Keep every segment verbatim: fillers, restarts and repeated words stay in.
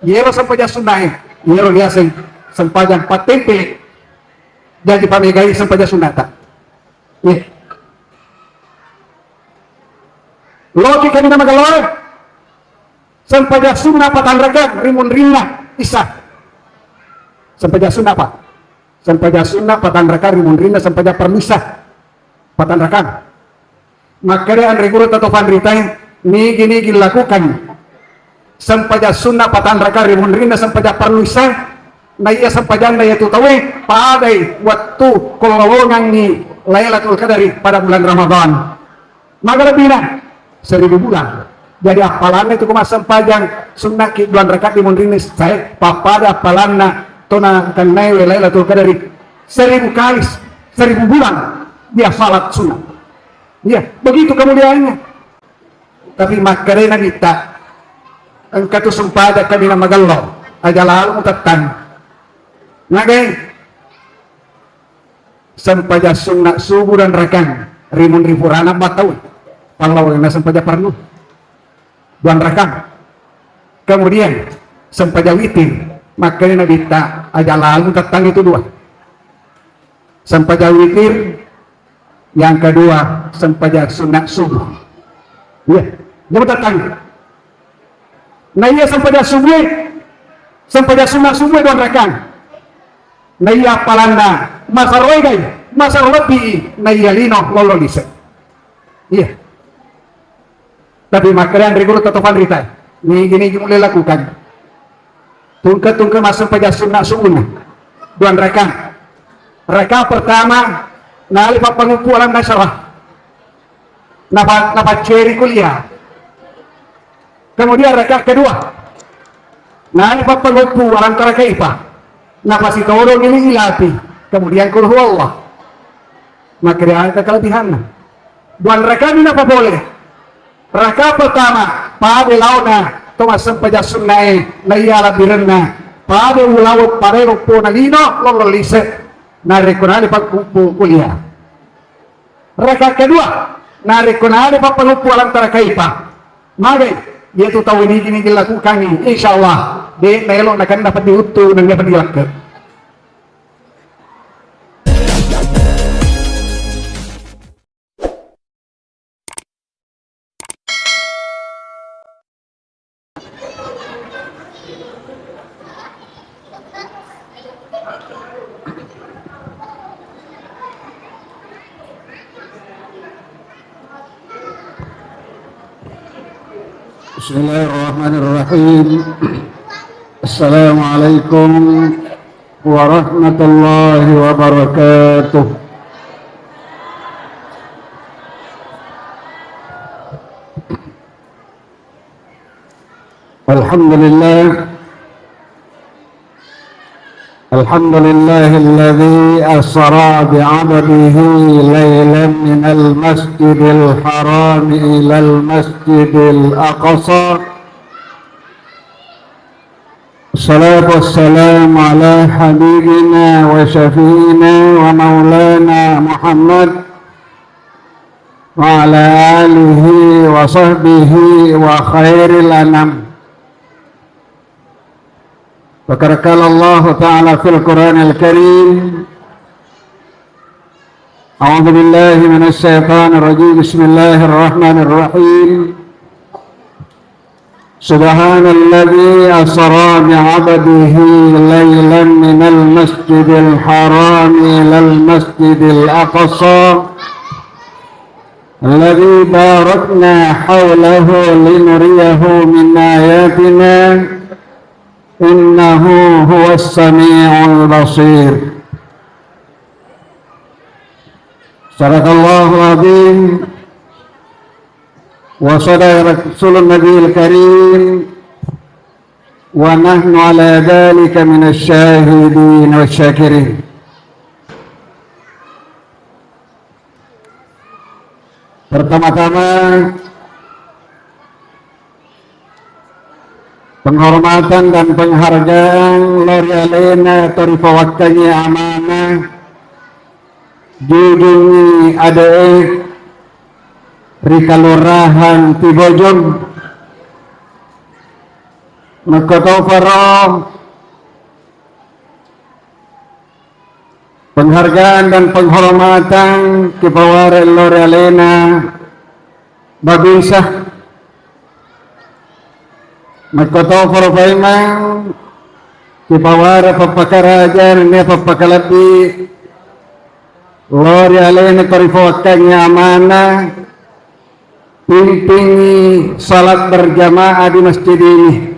Iyaro sempajang sunnae, iyaro riaseng sempajang pattempele. Jaji pamegai sempajang sunnata. Iya. Loki kami nama galoe. Sempajang sunna patanrakang ri munrinna Isya. Sempajang sunna apa? Sempajang sunna patanrakang ri munrinna sempajang parlu Isya. Patanrakang. Makkeda anre guru tato fanritae, nigi-nigi lakukan sempajang sunna patanrakang ri munrinna sempajang parlu Isya, na iya sempajanna iyatu tauwe padai wettu ko lolongangngi Lailatul Qadari pada bulan Ramadan. Maga lebbina? Seribu bulan. Jadi appalanna itu ko massempajang sunnaki dua rakaat ri munrinna Isya, pappada appalanna tona kennae Lailatul Qadari seribu kali, seribu bulan dia salat sunnah. Iya, begitu kemuliaannya. Tapi makkedai Nabitta, engka tu sempajang kami na magello, aja lalu mutettang. Nagai sempajang sunna subuh dua rakang, rimun ri purana empat tahun. Pallawanna sempajang parlu. Dua rakang. Kemudian sempajang witir, makkedai Nabitta, aja lalu mutettang itu dua. Sempajang witir, yang kedua sempajang sunat subuh. Iya, dia berdatang. Nah, iya sempajang subuh, sempajang sunat subuh dua rakang. Nah, iya appalanna masaro egai, masaro lebbi, nah, iya lino lolo lise. Iya. Tapi makkedai anre guru tato fanritae, nigi-nigi mulle lakukan. Tungke-tungke massempajang sunna subuhna. Dua rakang. Rakang pertama, nale pappanguppu alam nasara. Napa-, napacceri kuliah. Kemudian rakang kedua, nale pappanguppu alam tara kaifa. Napasitodong ini ilapi. Kemudian kul huwallah. Makkedai kelebihanna. Dua rakang ni napapole. Raka pertama, pade laona to massempajang sunnae, naiya labbirenna, pade ulaweng pade loppona lino, lollo lise. Narekko nade pakkuppu kuliah. Raka kedua, narekko nade pappanguppu alam tara kaifa. Magai, iyatu tau nigi-nigi lakukangngi, insyaallah, de naelo nakenna peddi uttu, nennia peddi lakke. Bismillahirrahmanirrahim. Assalamualaikum warahmatullahi wabarakatuh. Alhamdulillah. Alhamdulillahilladzi asra bi'abdihi lailan minal masjidil harami ilal masjidil aqsa. Wassalatu wassalamu ala habibina wa syafi'ina wa maulana Muhammad wa ala alihi wa sahbihi wa khairil anam. Wa qad qala Allahu ta'ala fil Qur'anil Karim, a'udzu billahi minasy syaithanir rajim. Bismillahirrahmanirrahim. Subhanalladzi asra bi'abdihi lailan minal masjidil harami ilal masjidil aqsa alladzi barakna haulahu linuriyahu min ayatina innahu huwas sami'ul basir. Sadaqallahul azim. Wa sadaqa rasulun nabiyil karim, wa nahnu ala dzalika minasy syahidin wasy syakirin. Pertama-tama, penghormatan dan penghargaan lao ri alena to ripawakkangi amanah jujungngi ade'e ri Kelurahan Tibojong. Makkotoparo penghargaan dan penghormatan kipawara lao ri alena Babinsa. Makkotoparo paimeng kipawara pappakaraja nennia pappakalebbi lao ri alena torifawakkangngi amanah pimpingi salat berjamaah di masjid ini.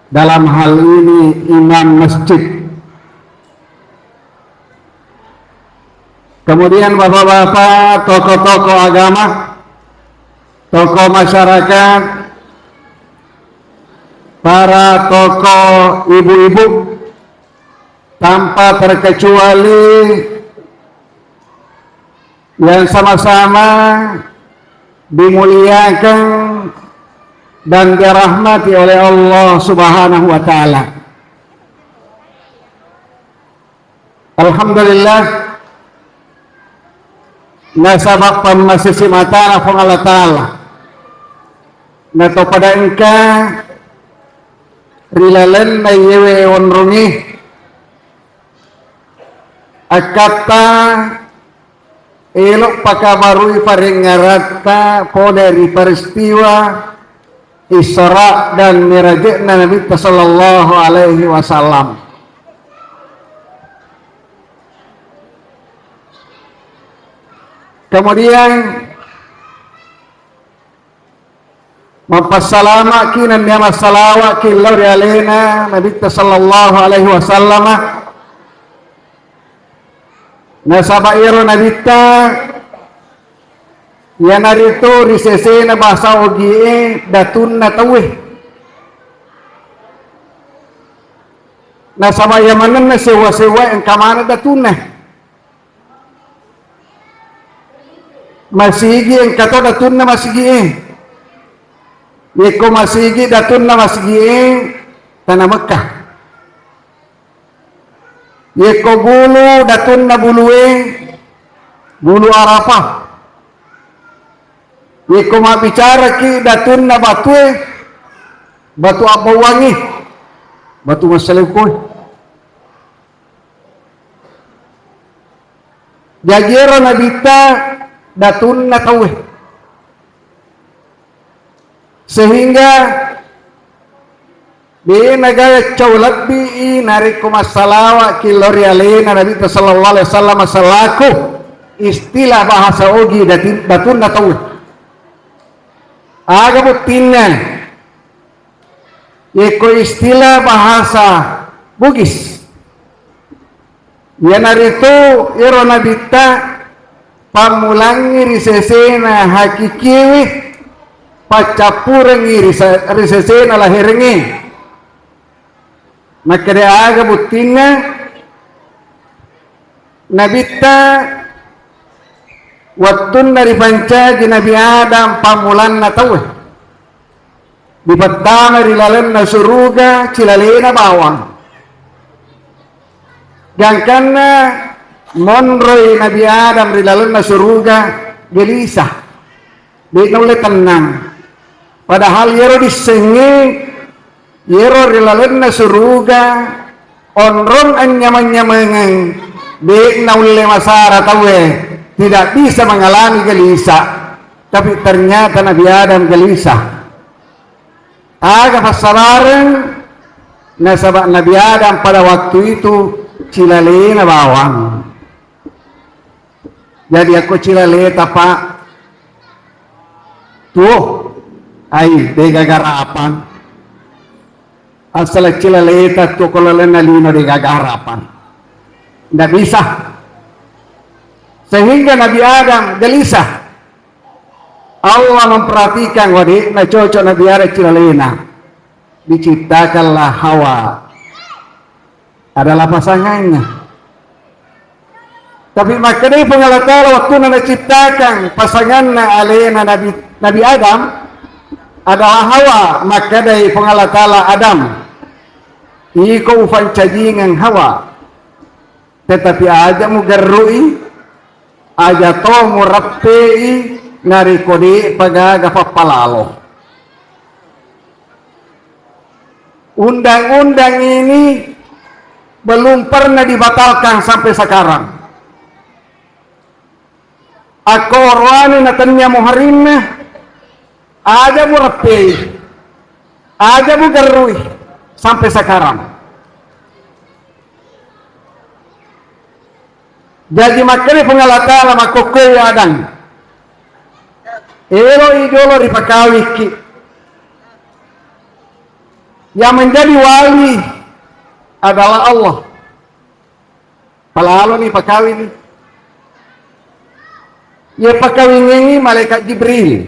Dalam hal ini imam masjid. Kemudian bapak-bapak, tokoh-tokoh agama, tokoh masyarakat, para tokoh ibu-ibu, tanpa terkecuali yang sama-sama dimuliakan dan dirahmati oleh Allah Subhanahu wa Ta'ala. Alhamdulillah, nasaba pammasisi matana Puang Allah Ta'ala, natopada engka ri lalenna iyewe onrongnge akkatta elo pakabarui parengngaratta pole ri peristiwa Isra dan Mi'rajna Nabitta sallallahu alaihi wasallam. Kemudian mappassalamaki nennia massalawaki lao ri alena Nabitta sallallahu alaihi wasallam. Nasaba iyaro Nabitta iyanaritu ri sesena bahasa Ogie datunna tauwe. Nasaba iya manenna sewwa-sewwa engka maneng datunna. Masigi engka to datunna masigie. Yekko masigi datunna masigie, tana Mekkah. Yekko bulu datunna bulue, bulu Arafah. Yekko mabbicaraki datunna batue, batu abbauangngi, batu massalekkoe. Jaji ero Nabitta datunna tauwe. Sehingga de nagaga cau lebbi i narekko massalawaki lao ri alena Nabitta sallallahu alaihi wasallam selaku istilah bahasa Ogi dati-, datunna tauwe. Aga buttinna? Yekko istilah bahasa Bugis, iyanaritu iyaro Nabitta pammulangngi ri sesena hakikiewe, paccappurengngi ri sa-, ri sesena laherengnge. Makkeda aga buttinna? Nabitta wettunna ripancaji Nabi Adam pammulanna tauwe, dipettama ri lalenna suruga cilalena bawang. Gangkanna monroi Nabi Adam ri lalenna suruga, gelisah, de naulle tennang. Padahal iyaro dissengnge, iyaro ri lalenna suruga onrong anyameng-nyamengeng, de naulle masara tauwe, tidak bisa mengalami gelisah. Tapi ternyata Nabi Adam gelisah. Aga passabareng? Nasaba Nabi Adam pada waktu itu cilalena bawang. Jadi akko cilaleta, Pak, tuo, ai, de gaga rapang. Asal cilaleta tuo ko lalenna lino de gaga rapang. Ndak bisa. Sehingga Nabi Adam gelisah. Allah memperhatikan, wah, de'na cocok Nabi Adam cilalena. Diciptakanlah Hawa. Adalah pasangannya. Tapi makkedai Puang Allah Ta'ala, wattunna naciptakan pasanganna alena Nabi, Nabi Adam, adalah Hawa, makkedai Puang Allah Ta'ala, Adam, iko ufancajingeng Hawa. Tetapi aja mugerrui, aja to mureppei, narekko de'pa gaga pappalalo. Undang-undang ini belum pernah dibatalkan sampai sekarang. Akko oroane natennia muharinna, aja mureppei, aja mugerrui sampai sekarang. Jaji makkeda Puang Allah Ta'ala makkokkoe Adam, elo'i jolo ripakawikki. Yang menjadi wali adalah Allah. Palaloni pakawini. Iya pakawingengngi malaikat Jibril,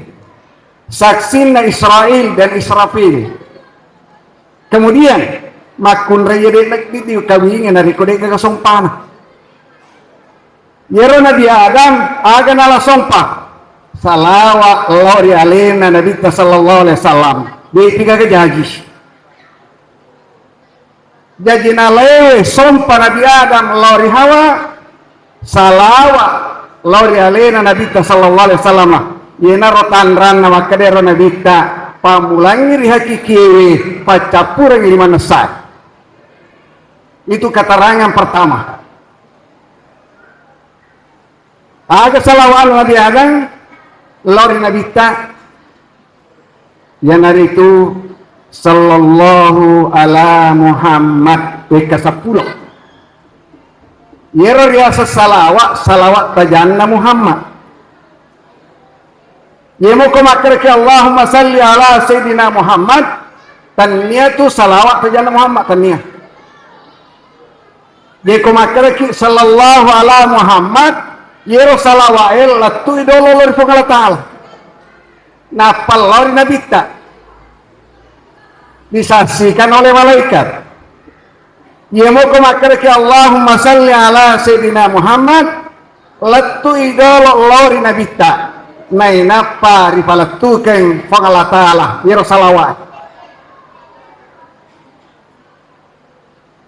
saksinna Israil dan Israfil. Kemudian makkunrai iya de'na dikawingi narekko de'gaga sompana. Iyaro Nabi Adam aga nala sompa? Salawa lao ri alena Nabitta sallallahu alaihi wasallam. De'pi gaga jaji. Jaji nalewe sompa Nabi Adam lao ri Hawa, salawa lao ri alena Nabitta sallallahu alaihi wasallam. Iyanaro tanranna makkedaro Nabitta, pammulangngi ri hakikiewe, paccappurengngi ri manessae. Itu keterangan pertama. Aga salawa'na Nabi Adam lao ri Nabitta? Iyanaritu sallallahu ala Muhammad, wekka seppulo. Iyaro riaseng salawa, salawa tajanna Muhammad. Yemoko makkedaki Allahumma salli ala Sayyidina Muhammad, tennia tu salawat tajanna Muhammad, tennia. Yeko makkedaki sallallahu ala Muhammad, yero salawat e lettu'i dolo lao ri Puang Allah Ta'ala. Nappa lao ri Nabitta. Disaksikan oleh malaikat. Yemoko makkedaki Allahumma salli ala Sayyidina Muhammad, lettu'i dolo lao ri Nabitta, nainappa ripalettukeng Puang Allah Ta'ala iyaro salawat.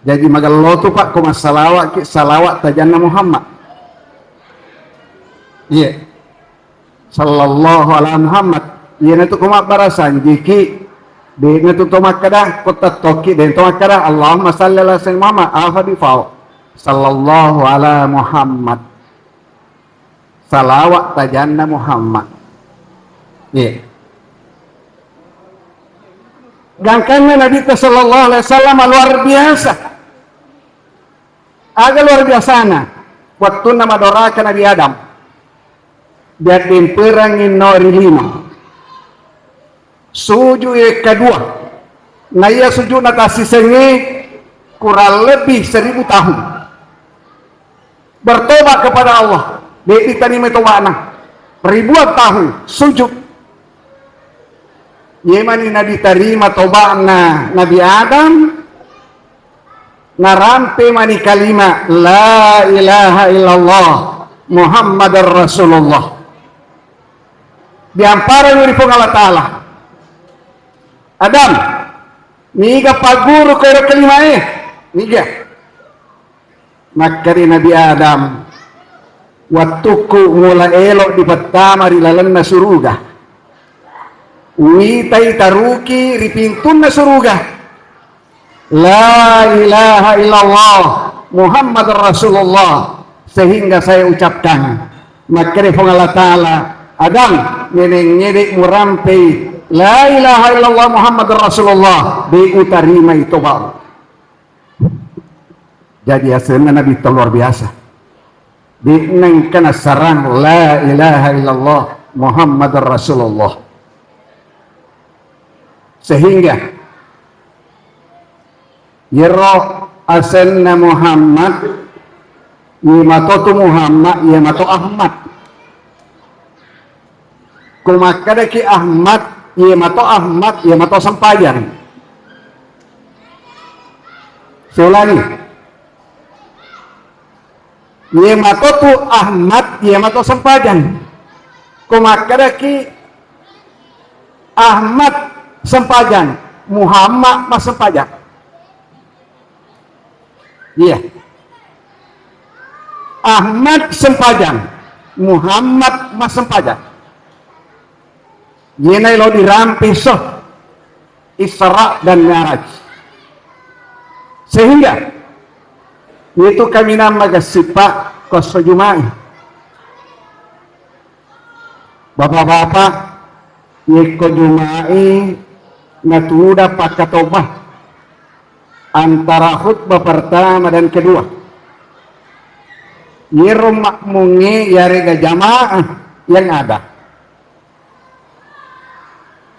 Jaji magello tu, Pak, ko massalawatki, salawat tajanna Muhammad. Iya. Sallallahu ala Muhammad. Iyanatu ko mabbarasanjiki, de'na tu to makkeda, ko tettokki, de' to makkeda, Allahumma salli ala Sayyidina Muhammad, afa di fau. Sallallahu ala Muhammad. Salawat tajanna Muhammad. Iya. Gangkanna Nabitta sallallahu alaihi wasallam luar biasa. Aga luar biasana? Wettunna madoraka Nabi Adam, diaddemperangngi no ri lino. Sujud yang kedua. Nah, iya sujudna tassisengnge kurang lebih seribu tahun. Bertobat kepada Allah, de' ditarima toba'na. Ribuan tahun sujud. Yemani naditarima toba'na Nabi Adam, narampe mani kalima la ilaha illallah Muhammadar Rasulullah. Diampareng ri Puang Allah Ta'ala. Adam, niga pagguru ko ero kalimae? Niga? Makkeda Nabi Adam, wettukku mula elo dipettama ri lalenna suruga, uwitai taruki ri pintunna suruga. La ilaha illallah Muhammadar Rasulullah, sehingga saya ucapkan, makkeda Puang Allah Ta'ala, Adam, nenengngede murampei la ilaha illallah Muhammadar Rasulullah, de' utarimai toba'mu. Jadi asenna Nabitta luar biasa. De' nengka nasarang la ilaha illallah Muhammadar Rasulullah. Sehingga yero asenna Muhammad, iye mato tu Muhammad, iye mato Ahmad. Ko makkedaki Ahmad, iye mato Ahmad, iye mato sempajang. Siulangi. Iye mato tu Ahmad, iye mato sempajang. Ko makkedaki Ahmad sempajang, Muhammad massempajang. Iya. Ahmad sempajang, Muhammad massempajang. Iyena lo dirampe so Isra dan Mi'raj. Sehingga itu kaminang magessipa ko esso Juma'i. Bapak-bapak, yekko Juma'i natuda pakkatoba antara khutbah pertama dan kedua. Yero makmungnge yarega jamaah yang ada.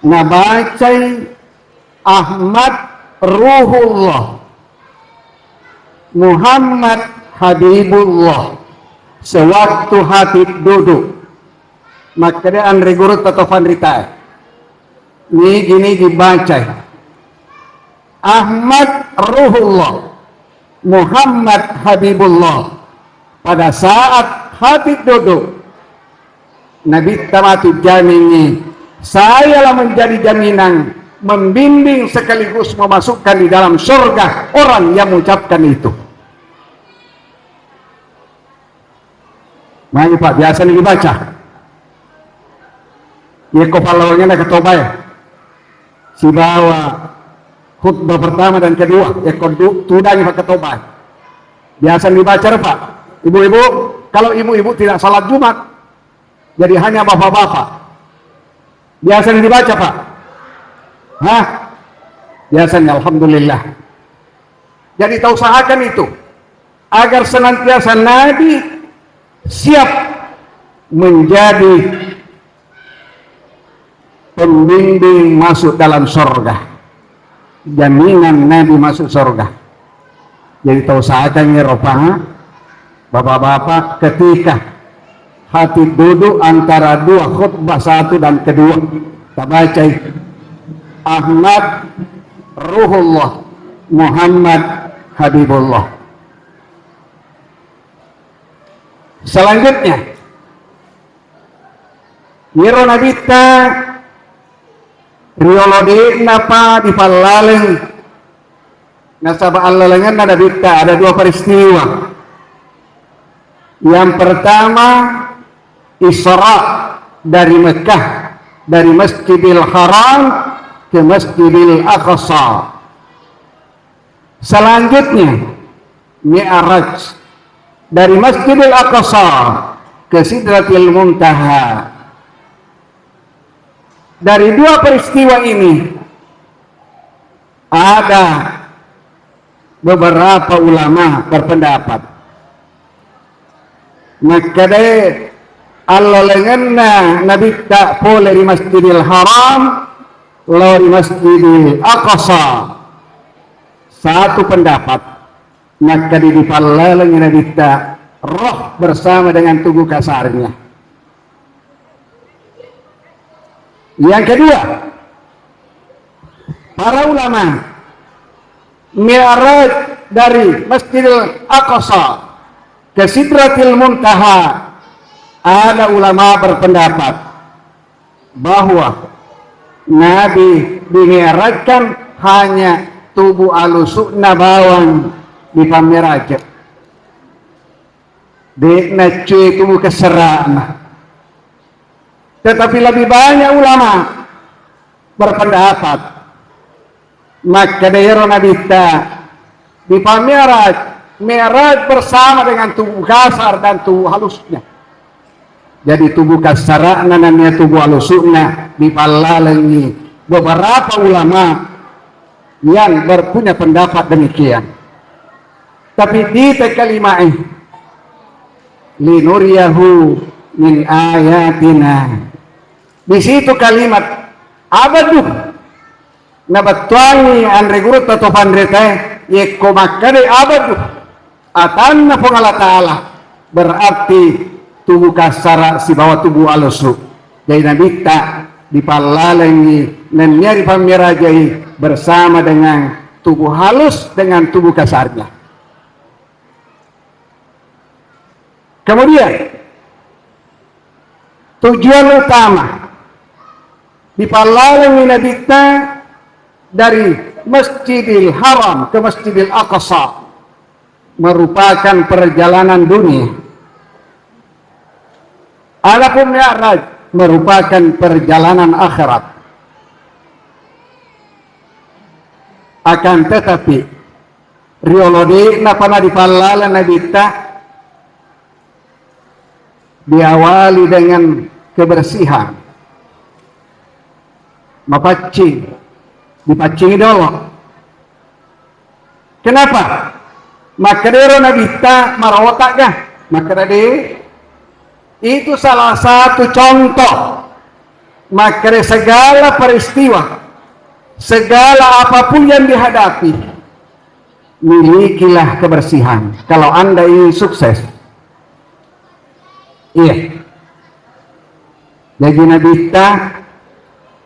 Nabacai Ahmad Ruhullah, Muhammad Habibullah, sewaktu Hatib duduk. Makkeda anre gurutta to fanritae. Nigi-nigi bacai. Ahmad Ruhullah, Muhammad Habibullah. Pada saat Hatib duduk, Nabitta matu jamingngi, sayalah menjadi jaminan membimbing sekaligus memasukkan di dalam surga orang yang mengucapkan itu. Magi, Pak, biasa ni dibaca. Yekko pallawangenna ketobae. Sibawa khutbah pertama dan kedua, yekko du-, tudangi pakketobae. Biasa ni dibaca, Pak. Ibu-ibu, kalau ibu-ibu tidak salat Jumat, jadi hanya bapak-bapak. Biasa ni dibaca, Pak. Hah? Biasanya, alhamdulillah. Jadi, kita usahakan itu agar senantiasa Nabi siap menjadi pembimbing masuk dalam sorga. Jaminan Nabi masuk sorga. Jadi, tau usahakan ya, Pak, bapak-bapak, ketika Hatib duduk antara dua khutbah satu dan kedua, tabacai Ahmad Ruhullah, Muhammad Habibullah. Selanjutnya, yero Nabitta riolo de'napa dipallaleng, nasaba allalengenna Nabitta ada dua peristiwa. Yang pertama, Isra dari Mekah, dari Masjidil Haram ke Masjidil Aqsa. Selanjutnya, Mi'raj dari Masjidil Aqsa ke Sidratil Muntaha. Dari dua peristiwa ini, ada beberapa ulama berpendapat makkedae allalengenna Nabitta pole ri Masjidil Haram lao ri Masjidil Aqsa. Satu pendapat, makkeda dipallalengi Nabitta roh bersama dengan tubuh kasarnya. Yang kedua, para ulama, Mi'raj dari Masjidil Aqsa ke Sidratil Muntaha, ada ulama berpendapat bahwa Nabi dimi'rajkan hanya tubuh alusu'na bawang dipammi'raj. De'na cuy tubuh kasara'na. Tetapi lebih banyak ulama berpendapat makkeda ero Nabitta dipammi'raj, mi'raj bersama dengan tubuh kasar dan tubuh halusnya. Jadi tubuh kasara'na nennia tubuh alusu'na dipallalengi beberapa ulama yang berpunya pendapat demikian. Tapi di kalimat, eh, linuriyahu min ayatina. Di situ kalimat abadu. Nabettuangi anre gurutta to panritae, yekko makkeda abadu atanna Puang Allah Ta'ala, berarti tubuh kasara sibawa tubuh alusu. Jadi Nabitta dipallalengi nennia ripammi'rajai bersama dengan tubuh halus dengan tubuh kasarnya. Kemudian, tujuan utama dipallalengi Nabitta dari Masjidil Haram ke Masjidil Aqsa merupakan perjalanan dunia. Adapun Mi'raj merupakan perjalanan akhirat. Akan tetapi, Riolo de'na pana dipallaleng Nabitta, diawali dengan kebersihan. Mapaccing, dipaccingi dolo. Kenapa? Makkedaro Nabitta, "Marota'ga?" Makkeda, "De'." Itu salah satu contoh. Makkeda, segala peristiwa, segala apapun yang dihadapi, milikilah kebersihan kalau Anda ingin sukses. Iya. Jaji Nabitta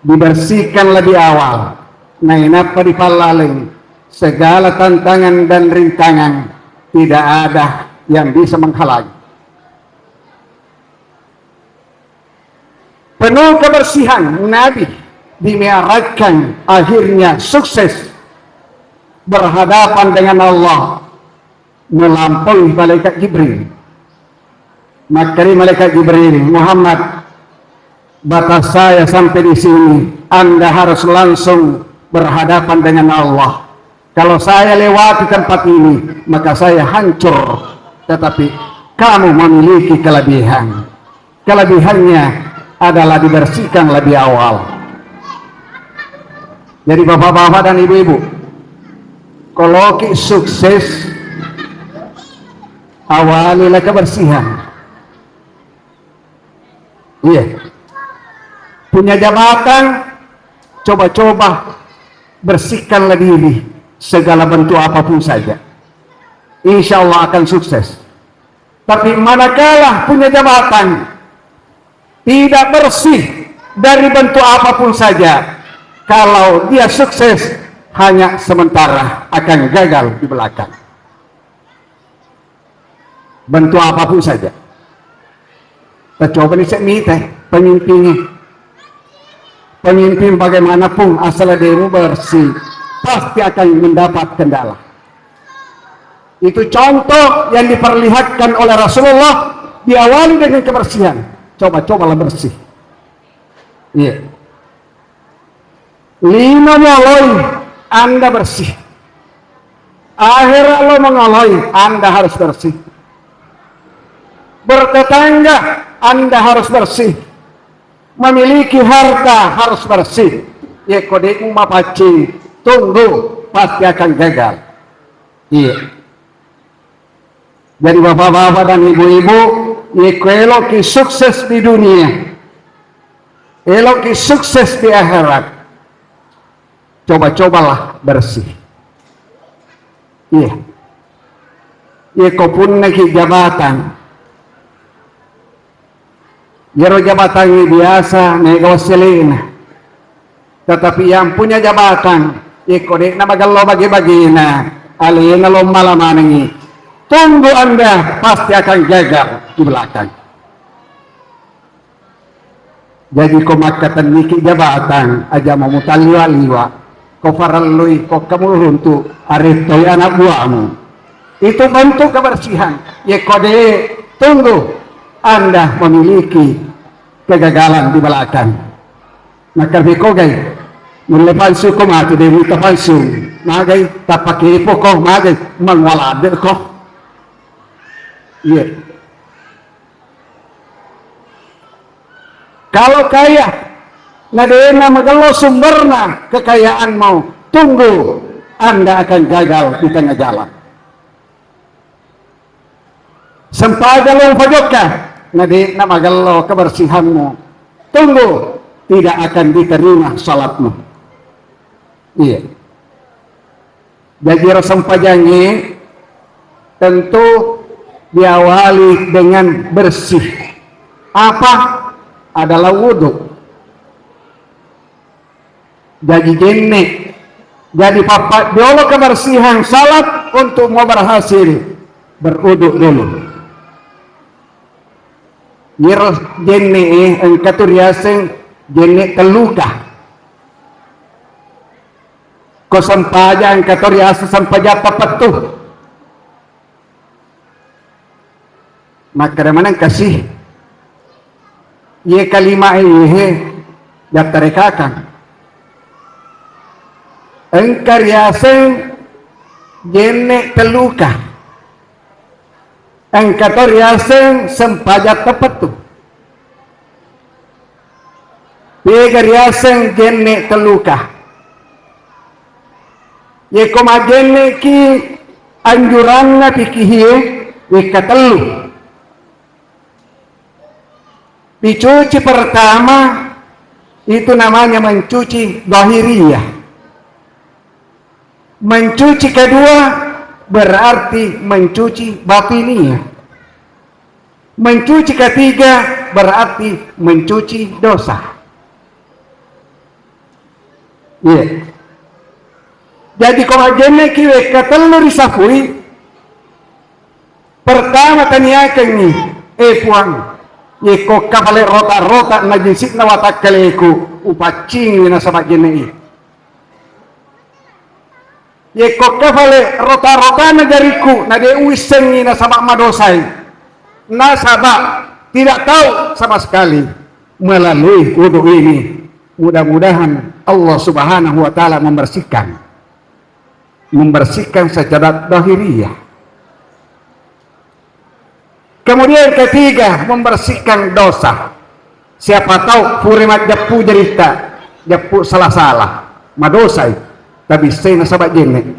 dibersihkan lebih awal. Nainappa dipallaleng, segala tantangan dan rintangan tidak ada yang bisa menghalangi. Penuh kebersihan, Nabi dimi'rajkan, akhirnya sukses berhadapan dengan Allah, melampaui malaikat Jibril. Makkeda malaikat Jibril, "Muhammad, batas saya sampai di sini, Anda harus langsung berhadapan dengan Allah. Kalau saya lewati tempat ini, maka saya hancur. Tetapi kamu memiliki kelebihan." Kelebihannya adalah dibersihkan lebih awal. Jadi bapak-bapak dan ibu-ibu, kalau ki sukses, awalilah kebersihan. Iya. Punya jabatan, coba-coba bersihkanlah diri segala bentuk apapun saja. Insya Allah akan sukses. Tapi manakala punya jabatan tidak bersih dari bentuk apapun saja, kalau dia sukses, hanya sementara, akan gagal di belakang. Bentuk apapun saja. Kita coba nih, cek mita pemimpinnya. Pemimpin bagaimanapun, asal dirimu bersih, pasti akan mendapat kendala. Itu contoh yang diperlihatkan oleh Rasulullah, diawali dengan kebersihan. Coba-cobalah bersih. Iya. Lino moloi, Anda bersih. Akhera lo mengoloi, Anda harus bersih. Bertetangga, Anda harus bersih. Memiliki harta harus bersih. Yekko de'mu mapaccing, tunggu, pasti akan gagal. Iya. Jadi bapak-bapak dan ibu-ibu, yekko eloki sukses di dunia, eloki sukses di akhirat, coba-cobalah bersih. Iya. Yekko punnaki jabatan, iyaro jabatangnge biasa mega wasselena. Tetapi yang punya jabatan, yekko de'na magello bage-bagena, alena lommala manengngi. Tunggu Anda pasti akan gagal di belakang. Jaji ko makkatenniki jabatan, aja mau mutalliwa-liwa. Ko farellui, ko kamu runtu, arettoi anak buahmu. Itu bentuk kebersihan. Yekko de, tunggu, Anda memiliki kegagalan di belakang. Maka bekogai, nulle pansu ko matu de muta pansu. Magai, tapake poko, magai, mangwalade ko. Iya. Kalau kaya, na de'na magello sumberna kekayaanmu, tunggu, Anda akan gagal di tengah jalan. Sempajang lo fajokka, na de'na magello kebersihanmu, tunggu, tidak akan diterima salatmu. Iya. Jaji ro sempajangnge tentu diawali dengan bersih. Apa? Adalah wudhu. Jaji jenne. Jadi pappa-, jolo kebersihan salat untuk mau berhasil, berwudhu dulu. Yero jenne, eh, engka tu riaseng jenne telluka. Ko sempajang engka to riaseng sempajang papettu. Makkeda maneng kasi, iye kalima e, iye he, jattarekakang. Engka riaseng Jenne' telluka. Engka to riaseng sempajang tepettu. Pega riaseng jenne' telluka. Yeko majjenne'ki anjuranna pikihie, wekka tellu. Dicuci pertama itu namanya mencuci zahiriyah. Mencuci kedua berarti mencuci batiniyah. Mencuci ketiga berarti mencuci dosa. Iya. Jadi ko majjenne'ki wekka tellu risapui, pertama taniakengngi, eh Puang, yekko kapale rota-rota najisi'na watakkaleku, upaccingi nasaba jenne'i. Yekko kapale rota-rotana jariku, na de' uwissengngi nasaba madosai. Nasaba tidak tahu sama sekali melalui wudu ini. Mudah-mudahan Allah Subhanahu wa Ta'ala membersihkan. Membersihkan secara zahiriyah. Kemudian ketiga, membersihkan dosa. Siapa tahu pura majjeppu jaritta, jeppu salah-salah, madosai, tabissai nasaba jenne'.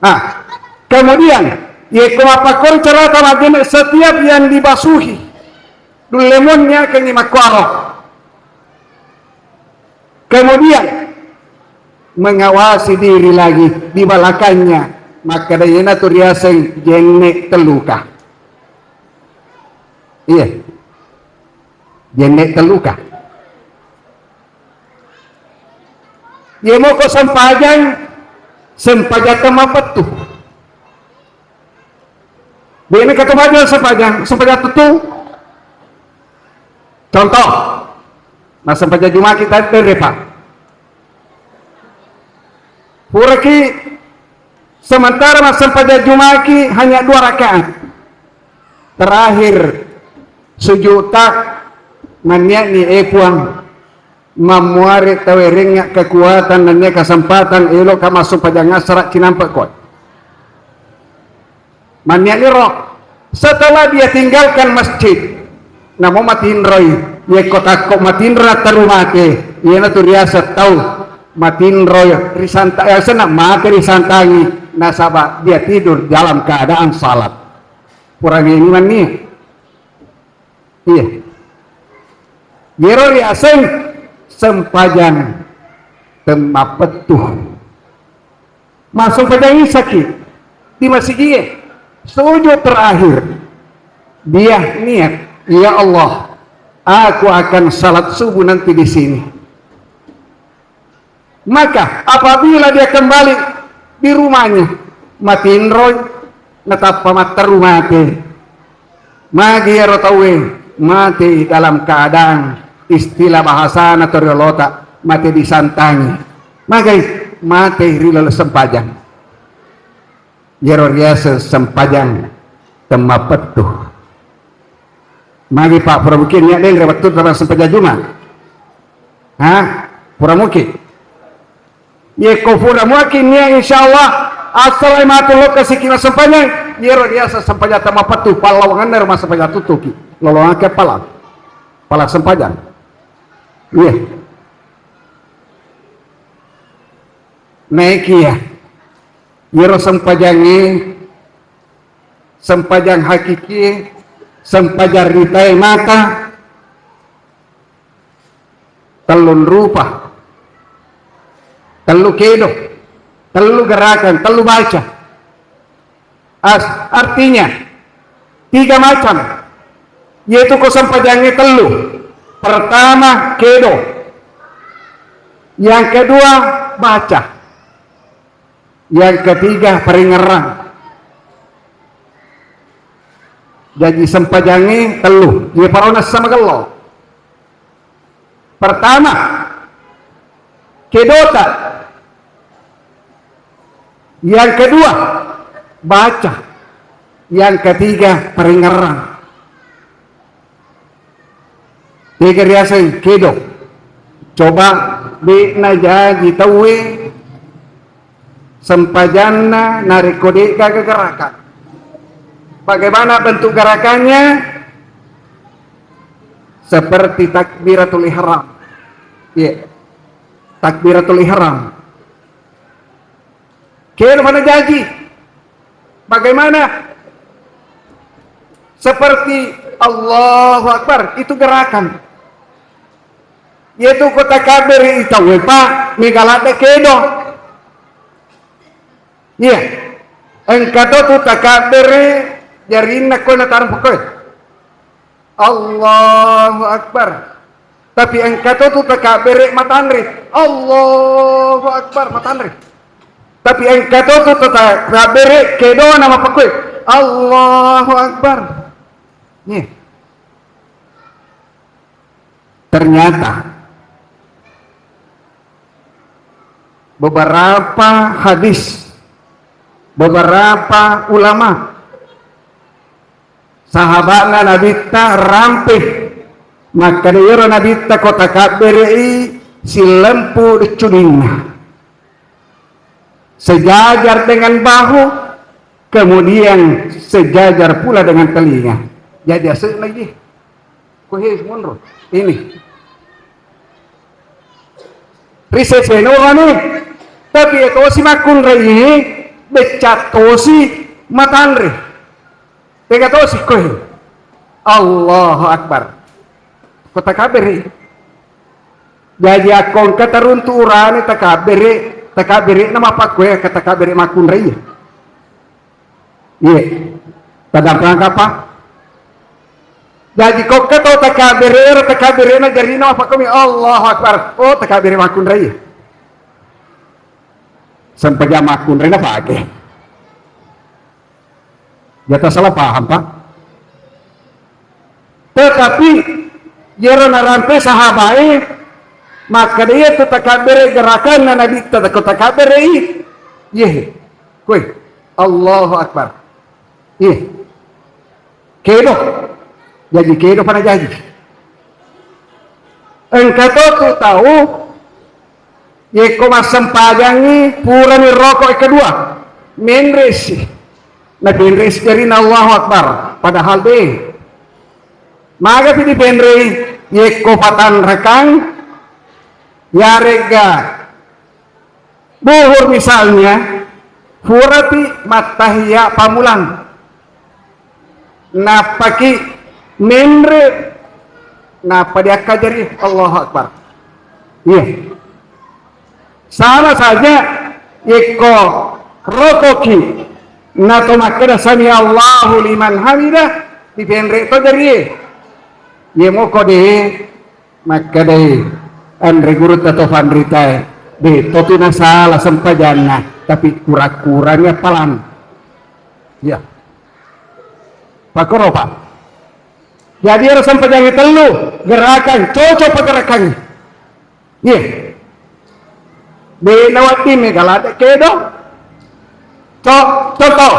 Nah, kemudian, yekko mappakkoro carata majjenne', setiap yang dibasuhi, dullemonni akengngi makkuaro. Kemudian mengawasi diri lagi di belakangnya, makkeda iyanatu riaseng jenne' telluka. Iya, jenne' telluka. Yemoko sempajang, sempajang temmappettu. Bene kata baju sempajang, sempajang tuttu. Contoh, nah sempajang Juma kita denre, Pak. Puraki sementara massempajang Jumaki hanya dua rakaat. Terakhir sujud tak manniani, eh Puang, mammuare tawerengnga kekuatan nennia kesempatan eloka massumpajang asara cinampe koe. Mannianiro, setelah dia tinggalkan masjid, namo matinroi, yekko takko matinro natteru mate, iyanatu riaseng tau matinroi risanta-, eh, senna mate risantangi, nasaba dia tidur dalam keadaan salat. Purani ini manni. Iya. Yero riaseng sempajang temmappettu. Massumpajang isaki di masigie, sujud terakhir. Dia niat, "Ya Allah, aku akan salat subuh nanti di sini." Maka apabila dia kembali di rumahnya, matinroi, natappa matteru mate. Magi ero tauwe mate dalam keadaan, istilah bahasana to riolota, mate disantangi. Magai? Mate ri laleng sempajang. Iyaro riaseng sempajang temmappettu. Magi Pak, pura muki nia denre wettu tama sempajang Juma? Ha? Pura muki? Yekko pura muki nia, insyaallah, assalai matu lokka siki massempajang, iyaro riaseng sempajang temmappettu, pallawangenna ro massempajang tuttuki. Lolongakki pala. Pala sempajang. Iya. Naekiya. Iyaro sempajangnge, sempajang hakikie, sempajang ritae mata, tellung rupa, tellu kedo, tellu gerakan, tellu baca. As-, artinya, tiga macam, yaitu ko sempajangnge tellu. Pertama, kedo. Yang kedua, baca. Yang ketiga, paringerrang. Jaji sempajangnge tellu. Ye parona samagello. Pertama, kedota. Yang kedua, baca. Yang ketiga, paringerrang. Tega riaseng kedo. Coba de najaji tauwe sempajanna narekko de'gaga gerakan. Bagaimana bentuk gerakannya? Seperti takbiratul ihram. Iya. Takbiratul ihram. Kero mana jaji? Bagaimana? Seperti Allahu Akbar, itu gerakan. Yaitu ko takabbere i tauwe, Pak, mega ladde kedo. Iya. Engka to tu takabbere jarinna ko natarang pokkoe. Allahu Akbar. Tapi engka to tu takabbere matanre. Allahu Akbar, matanre. Tapi engka to tu takabbere kedona mapakkoe. Allahu Akbar. Nih. Ternyata beberapa hadis, beberapa ulama, sahaba'na Nabitta rampe. Makkeda iyaro Nabitta ko takabbere'i sillempu deccuninna. Sejajar dengan bahu, kemudian sejajar pula dengan telinga. Jadi ase'na iye. Ko he monro. Ini. Ri sesena urane. Tapi etosi makkunrai, becca tosi matanre. Tega tosi koe. Allahu Akbar. Ko takabbere. Jaji akko engka taruntu urane takabbere, takabbere na mapakkoe ka takabbere makkunrai. Iya. Tadampengka apa? Jaji kokka to takabbere ero takabbere na jarina mapakkomi Allahu Akbar. Oh, takabbere makkunrai. Sempajang makkunrai na pake. Jata salah paham, Pak. Tetapi, iyaro narampe sahabae, makkeda iya tu takabbere gerakanna Nabitta, ko takabbere'i, iye, koe, Allahu Akbar. Iye. Kedo. Jaji kedo pada jaji. Engka to tu tau, yekko massempajangngi, purani roko kedua, menresi. Napenresi jarina Allahu Akbar. Padahal de. Magapi dipenrei, yekko patanrakang, yaregga Duhur misalnya, purapi mattahiya pammulang. Nappaki menre, nappa diakkajari Allahu Akbar. Iya. Sama saja, yekko rokoki, nato makkeda sami Allahu liman hamidah, dipenre to jarie. Iya moko de, makkedai anre gurutta to fanritae, de totu nasala sempajanna, tapi kura-kurani appalang. Iya. Pakoro, Pak. Jadi ero sempajangnge tellu, gerakan, cocok pagerakangnge. Iya. De nawedding mega ladde kedo. Co-, contoh,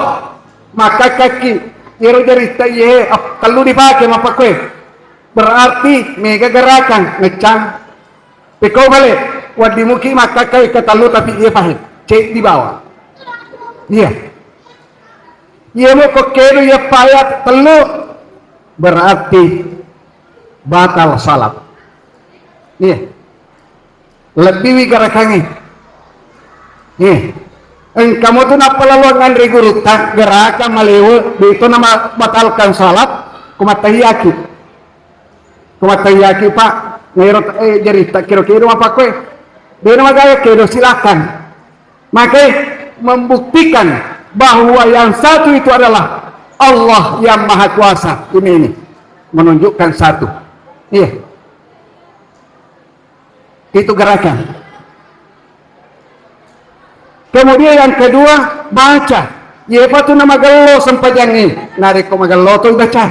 makkakkakki, iyaro jaritta iye, ap-, tellu dipake mappakkoe. Berarti mega gerakan, ngeccang. Pekko bale, wedding muki makkakkai ketellu tapi iye pahe, ceddi bawang. Iya. Iya mo kokkedo iya paya tellu, berarti batal salat. Iya. Lebbiwi gerakangnge. Eh, engka motu nappalaluang anre gurutta, gerakang malewe, de to nama batalkan salat, ko mattahiyaki. Ko mattahiyaki, Pak, nairo, eh, jari takkiro-kiro apa koe? De namagaya kedo, silakan. Maka membuktikan bahwa yang satu itu adalah Allah yang Maha Kuasa. Ini, ini menunjukkan satu. Iya. Itu gerakan. Kemudian yang kedua, baca. Yepa tu namagello sempajangnge. Narekko magello to baca.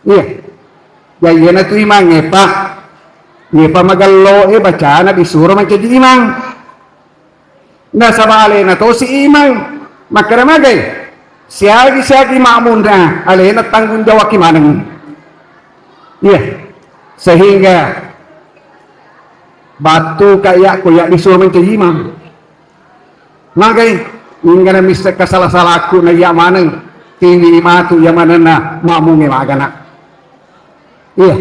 Iya. Ya, iyana tu imang, eh, Pak. Yepa magello, eh, bacana disuro mancaji imang. Nasaba alena tosi imang. Makkeda magai? Siagi-siagi makmumna alena tanggung jawabki maneng. Iya. Sehingga battu ka iya ko iya disuruh mencaji imang. Magai, inggana misseng kasala-salakku na iya maneng, tiwi matu iya manenna makmungnge magana. Iya.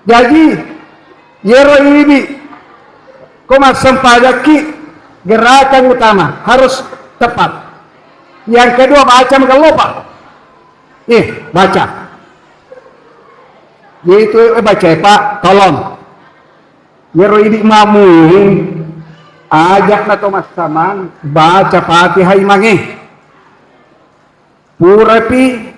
Jaji, yero idi ko massempajakki, gerakan utama harus tepat. Yang kedua, baca magellopa. Eh, baca. Yaitu, eh, baca, eh, Pak, tolong. Yero idi makmung, ajak na to massamang, baca Fatihah imangnge. Purapi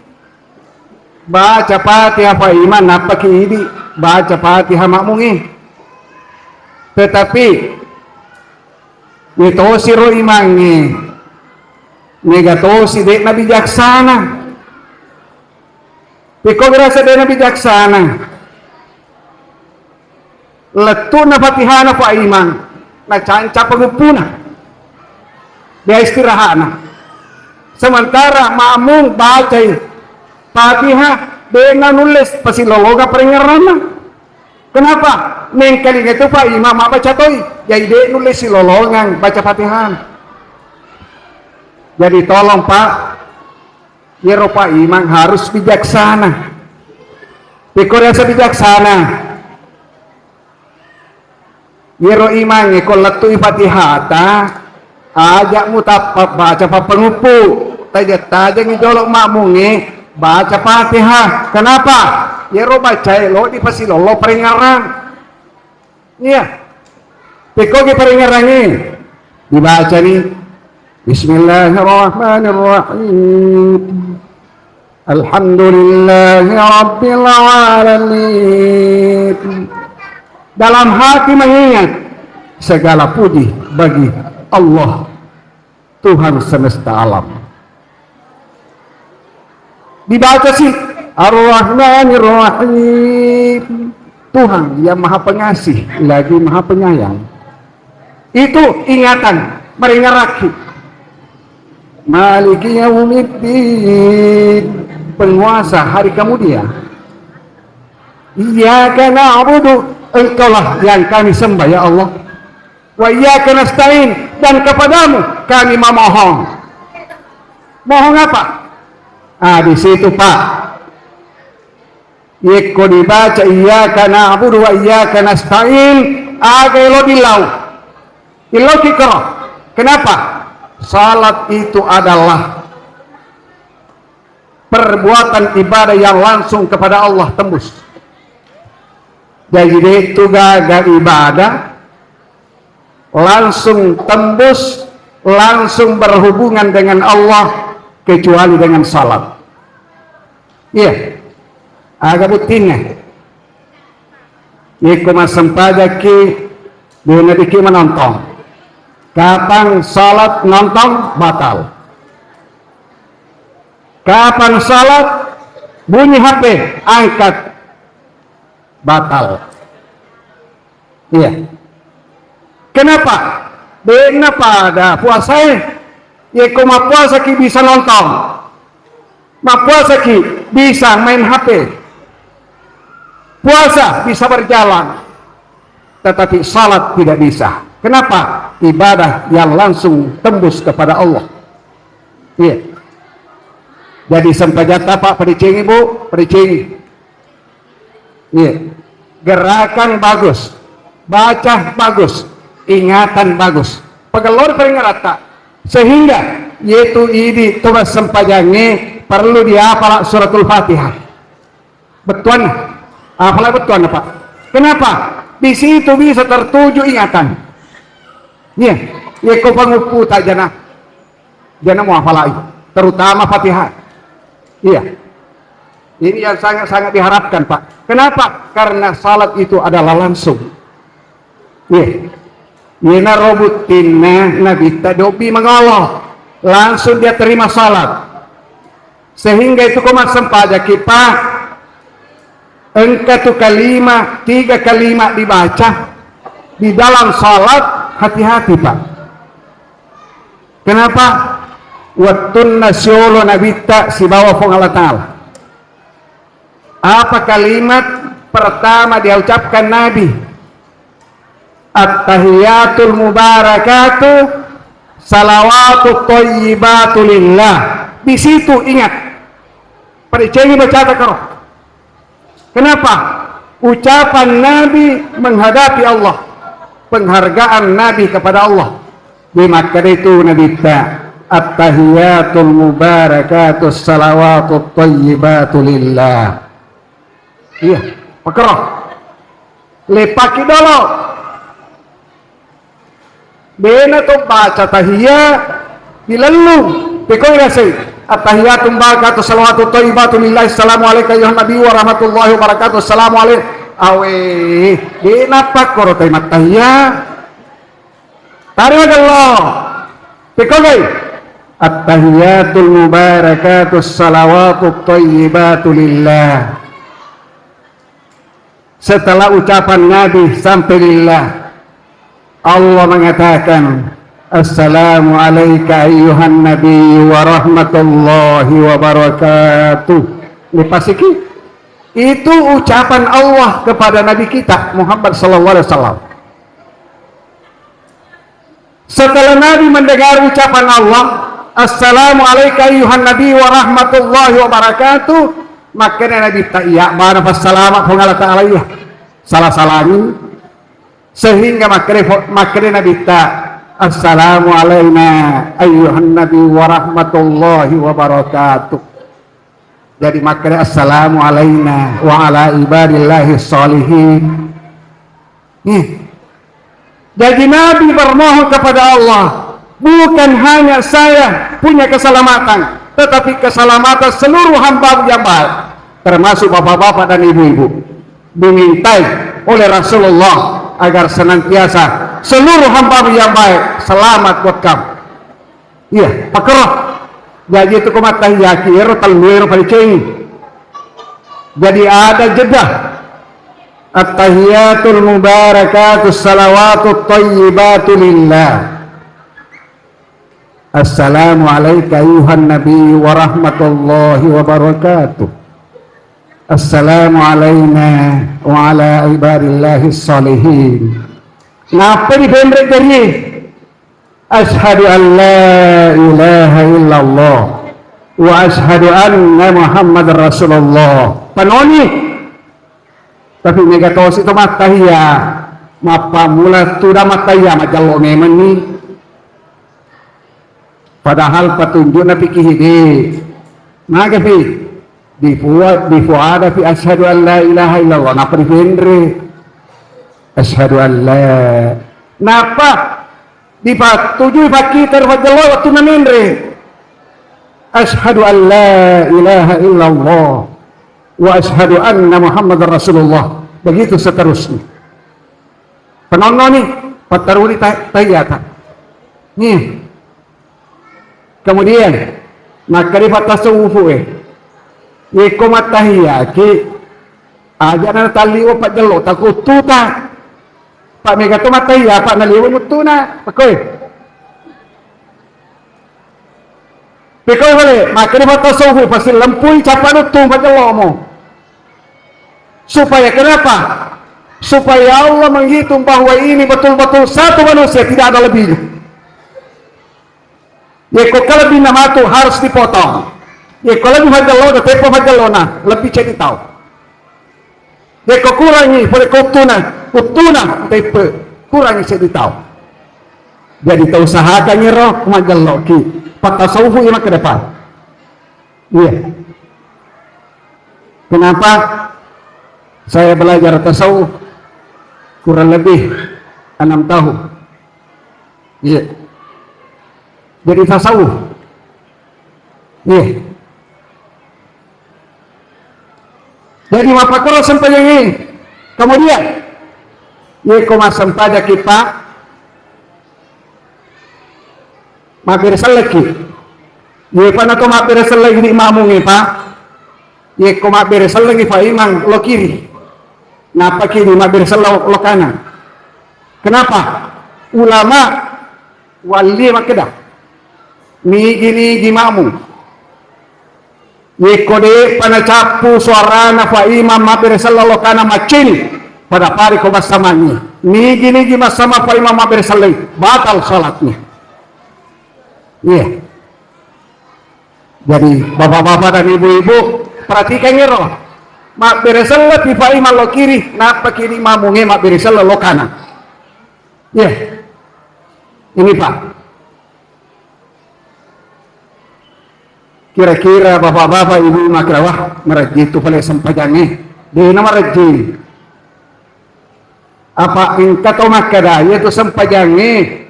baca Fatihah Pak Imang, nappaki idi baca Fatihah makmungnge. Tetapi, metosiro imangnge, mega tosi de'na bijaksana. Pekko gerasa de'na bijaksana. Lettu'na Fatihana Pak Imang, nacanca panguppuna. Dia istirahatna. Sementara makmung bacai Fatihah, de'na nulle pasilolongang parengngeranna. Kenapa? Mengkalinga itu Pak Imang mabbaca toi, jadi de' nulle silolongang baca Fatihah. Jadi tolong Pak, yero Pak Imang harus bijaksana. Pekko rasa bijaksana. Yero imangnge ko lettu'i Fatihata, ajak mutappa baca pappanguppu. Tajeng-tajengngi jolo makmungnge baca Fatihah. Kenapa? Yero bacae lo dipasilollo parengngerang. Iya. Pekkogi parengngerangnge. Dibacani, Bismillahirrahmanirrahim. Alhamdulillahi Rabbil Alamin. Dalam hati mengingat, segala puji bagi Allah, Tuhan semesta alam. Dibaca sih, Ar-Rahmanir Rahim. Tuhan yang Maha Pengasih lagi Maha Penyayang. Itu ingatan, meringerakki. Maliki yaumiddin, penguasa hari kemudian. Iyyaka na'budu, Engkaulah yang kami sembah, ya Allah. Wa iyyaka nasta'in, dan kepadamu kami memohon. Mohon apa? Ah, di situ, Pak. Yekko dibaca iyyaka na'budu wa iyyaka nasta'in, aga elo dilau. Ilauki kero. Kenapa? Salat itu adalah perbuatan ibadah yang langsung kepada Allah tembus. Jadi, de' tu gaga ibadah langsung tembus, langsung berhubungan dengan Allah kecuali dengan salat. Iya. Aga buttinna? Yekko massempajakki, dena diki menonton. Kapan salat nonton, batal. Kapan salat bunyi H P, angkat, batal. Iya. Kenapa? De'na pada puasae. Yekko mappuasaki bisa nonton. Mappuasaki bisa main H P. Puasa bisa berjalan. Tetapi salat tidak bisa. Kenapa? Ibadah yang langsung tembus kepada Allah. Iya. Jadi sempajatta, Pak, padecengi, Bu, padecengi. Iya. Gerakan bagus, baca bagus, ingatan bagus. Pegellori paringeratta. Sehingga yetu idi to massempajangnge perlu diapala suratul Fatihah. Bettuanna. Apala bettuanna, Pak. Kenapa? Di situ bisa tertuju ingatan. Iya. Yekko pangupputa jana. Jana muapalai, terutama Fatihah. Iya. Ini yang sangat-sangat diharapkan, Pak. Kenapa? Karena salat itu adalah langsung. Iya. Iyana robuttinna Nabitta dobbi mangolo. Langsung dia terima salat. Sehingga itu ko massempajaki, Pak, engka tu kalimat, tiga kalimat dibaca di dalam salat, hati-hati, Pak. Kenapa? Wettunna siolo Nabitta sibawa Puang Allah Ta'ala. Apa kalimat pertama diucapkan Nabi? Attahiyatul mubarakatu salawatut thayyibatu lillah. Di situ ingat. Padecengi bacata karo. Kenapa? Ucapan Nabi menghadapi Allah. Penghargaan Nabi kepada Allah. Di makkeda itu Nabitta, "Attahiyatul mubarakatus salawatut thayyibatu lillah." Iya, pakero. Lepaki dolo. Bena to baca tahiyya dilellung. Pekoi rasai. Attahiyatul mubarakatuh salawatut thayyibatu lillahi, assalamu alaika ayyuhan nabiyyu wa rahmatullahi wa barakatuh. Assalamu alaik-, awe. Bena pakkoro tai mattahiyya. Tari magello. Pekoi. Attahiyatul mubarakatus salawatut thayyibatu lillah. Setelah ucapan Nabi sampai lillah, Allah mengatakan, "Assalamu alaika ayyuhan nabiyyu wa rahmatullahi wa barakatuh." Ini pasti ki. Itu ucapan Allah kepada Nabi kita Muhammad sallallahu alaihi wasallam. Setelah Nabi mendengar ucapan Allah, "Assalamu alaika ayyuhan nabi wa rahmatullahi wa barakatuh," makkeda Nabitta, "Iya, bana passalama Puang Allah Ta'ala iya. Salah-salangi." Sehingga makkeda, makkeda Nabitta, "Assalamu alaina ayyuhan nabi wa rahmatullahi wa barakatuh." Jadi makkeda, "Assalamu alaina wa ala ibadillahi sholihin." Nih. Jadi Nabi bermohon kepada Allah, "Bukan hanya saya punya keselamatan, tetapi keselamatan seluruh hamba yang baik, termasuk bapak-bapak dan ibu-ibu." Dimintai oleh Rasulullah agar senantiasa seluruh hamba yang baik selamat buat kamu. Iya, pakero. Jaji itu ko mattahiyaki ero tellu ero padecengi. Jadi ada jeda. Attahiyatul mubarakatus salawatut thayyibatu lillah. Assalamu alaika ayyuhan nabi wa rahmatullahi wa barakatuh. Assalamu alaina wa ala ibadillahi sholihin. Nappa dipenre' jarie. Asyhadu an la ilaha illallah wa asyhadu anna Muhammadar Rasulullah. Panoni. Tapi mega tosi to mattahiyya, mappammula tudang mattahiyya, majallo memenni. Padahal patunjukna piki hidi. Maga pi? Difua-, difuada pi asyhadu an la ilaha illallah, nappa dipenre'. Asyhadu an la. Nappa dipattujui pakkita ri pajjallo wettunna menre. Asyhadu an la ilaha illallah wa asyhadu anna Muhammadar Rasulullah. Begitu seterusnya. Penonnoni, pattaruni ta-, tahiyyata. Nih. Kemudian, makkeda pattasawufu e. Yekko mattahiyyaki, aja' na talliwa pajjallo, takuttuta. Pa mega to mattahiyya, pa naliwa muttuna. Pakkoi. Pekko pale, makkeda pattasawufu, pasilempui cappa duttu majallomu. Supaya kenapa? Supaya Allah menghitung bahwa ini betul-betul satu manusia, tidak ada lebihnya. Yekko kalebbinna matu harus dipotong. Yekko lebbi majallona, teppa majallona, lebbi ceddi tau. Yekko kurangi pole ko uttuna, uttuna teppe, kurangi seddi tau. Jadi tau usahakan iro magelloki. Pattasawufu iya makkeda pa. Iya. Kenapa saya belajar tasawuf kurang lebih enam tahun? Iya. Jadi tasawuf. Iya. Jadi mappakkoro sempajangnge. Kemudian, yekko massempajaki, Pak, mabbere sellekki. Yepa nato mabbere sellekki di makmungnge, Pak. Yekko mabbere sellengngi, Pak Imang, lo kiri. Nappaki di mabbere selleng lo kanang. Kenapa? Ulama Wallie makkeda, nigi-nigi makmum, yekko de'pa nacappu suarana Fa Imam mabbere selleng lo kanang maccini, pada-padai ko bassamangngi. Nigi-nigi massama pa imam mabbere sellei, batal salatnya. Iya. Jadi, bapak-bapak dan ibu-ibu, perhatikan ero. Mabbere selle pi pa imam lo kiri, nappa kini mamunge mabbere selle lo kanan. Iya. Ini, Pak. Kira-kira bapak-bapak, ibu, makkeda, "Wah, marejjing tu pale sempajangnge." Dena marejjing. Apa engka to makkeda, "Iya tu sempajangnge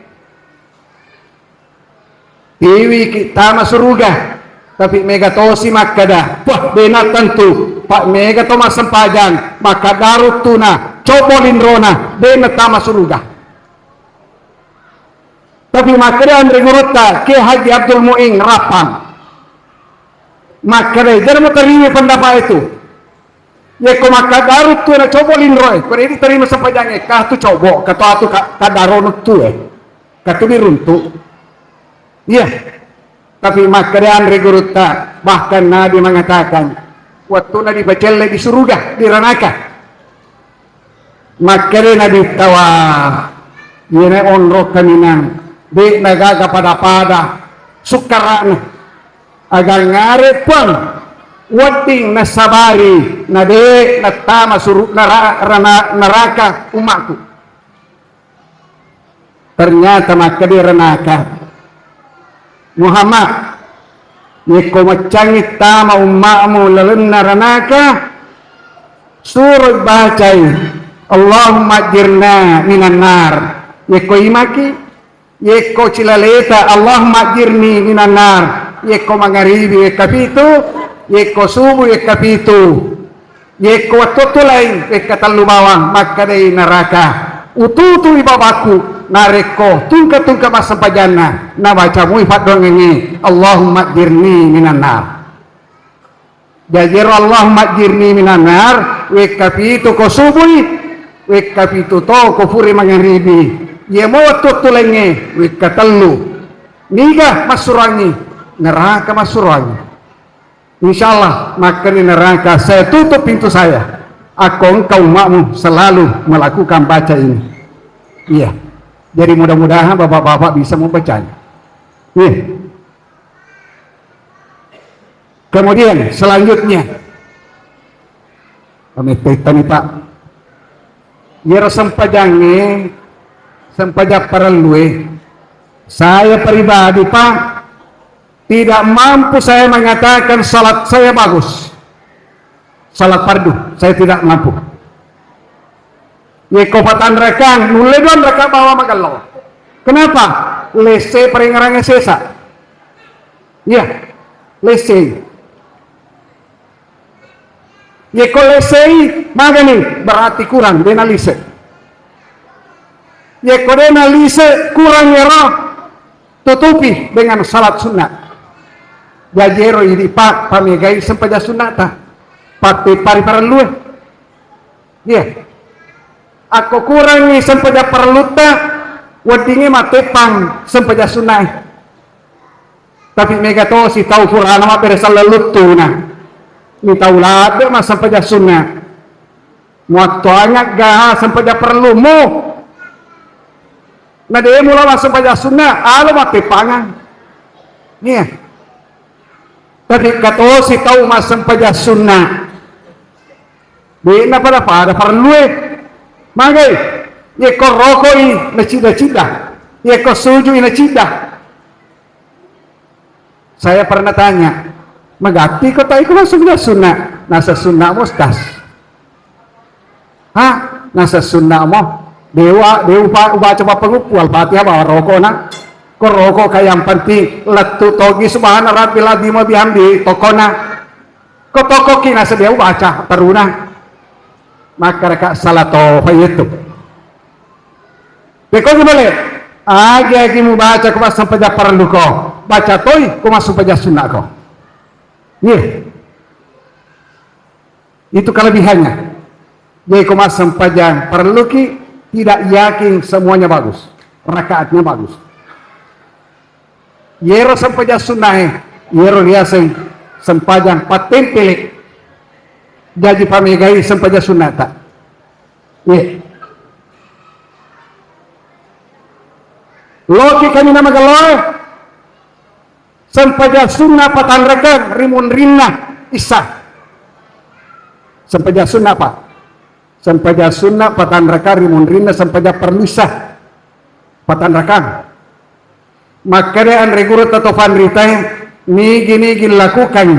tiwiki tama suruga." Tapi mega tosi makkeda, "Wah, dena tentu, Pak, mega to massempajang, makkaddaru tuna, cobo linrona, dena tama suruga." Tapi makkeda anre gurutta, Kiai Haji Abdul Muin Rappang. Makkeda, "Jari mutarima pendapat itu. Yekko makkaddaru tu na cobo linro e, ko diterima sempajangnge, ka tu cobo, ka tu atu ka, kaddaru tu e. Ka tu diruntu." Iya. Tapi makkeda anre gurutta, bahkan Nabi mengatakan, wettuna dipacelle di suruga, di ranaka. Makkeda Nabi tawa, iyana onro kaminang, de nagaga pada-pada sukkarana. Agangngare puang wedding nasabari, na de nattama suru-, nara-, rana-, neraka ummaku. Ternyata makkeda ranaka, "Muhammad, yekko maccangngi tama umma'mu lalenna ranaka, suroi bacai, Allahumma ajirna minan nar." Yekko imaki, yekko cilaleta, "Allahumma ajirni minan nar." Yekko mangaribi wekka pitu, yekko subuh wekka pitu. Yekko wettu-wettu laing, wekka tellu bawang, makkedai neraka, "Ututui babakku, narekko tungke-tungke massempajanna, nabaca mui paddoangengnge, Allahumma ajirni minan nar." Jaji ero Allahumma ajirni minan nar, wekka pitu ko subui, wekka pitu to ko pura mangaribi. Yemo wettu-wettu laingnge, wekka tellu. Niga massuroangngi? Neraka massuroangngi. Insya Allah, makkeda neraka, "Saya tutup pintu saya. Akko engkau umatmu selalu melakukan baca ini." Iya. Jadi mudah-mudahan bapak-bapak bisa membacanya. Iya. Kemudian selanjutnya, pamit nih, Pak. Iyaro sempajangnge, sempajang parellue. Saya pribadi, Pak, tidak mampu saya mengatakan salat saya bagus. Salat fardu, saya tidak mampu. Yekko patanrakang, nulle duanraka bawa magello. Kenapa? Lesse parengngerangnge sesa. Iya, lesse. Yekko lessei, magani, berarti kurang, dena lise. Yekko dena lise, kurang ero, tutupi dengan salat sunnah. Jaji ero idi pa, pamegai sempajang sunnata. Patteppa ri parellue. Iya. Akko kurangngi sempajang parellutta, weddingngi matteppang sempajang sunnae. Tapi mega tosi tau purana mabbere selleng luttuna. Ni tau ladde massempajang sunna. Muattoangagga sempajang parellumu. Na de mula massempajang sunna, alo matteppangang. Iya. Tapi katosi tau massempajang sunna. De'na pada-pada parellue. Magai? Yekko rokoi nacidda-cidda. Yekko sujui nacidda. Saya pernah tanya, "Magatti ko taiko massempajang sunna?" Nasa sunna mo, Ustaz. Ha? Nasa sunna mo? Dewa, dewa ubaca pappanguppu, Al-Fatihah bawa rokona. Ko roko ka yang penting lettu togi subhana rabbil azim wa bihamdi tokona. Ko tokoki nasa dia ubaca taruna. Maka raka salah to itu. Pekko ki bale, agi-agi mubaca ko massempajang parellu ko, baca toi ko massempajang sunna ko. Iya. Itu kelebihannya. Jadi ko massempajang parellu ki, tidak yakin semuanya bagus, rakaatnya bagus. Yero sempajang sunnae, yero riaseng sempajang pattempele. Jaji pamegai sempajang sunnata. Iya. Loki kami nama galoe, sempajang sunna patanrakang ri munrinna Isya. Sempajang sunna apa? Sempajang sunna patanrakang ri munrinna sempajang parlu Isya. Patanrakang. Makkeda anre guru tato fanritae, nigi-nigi lakukan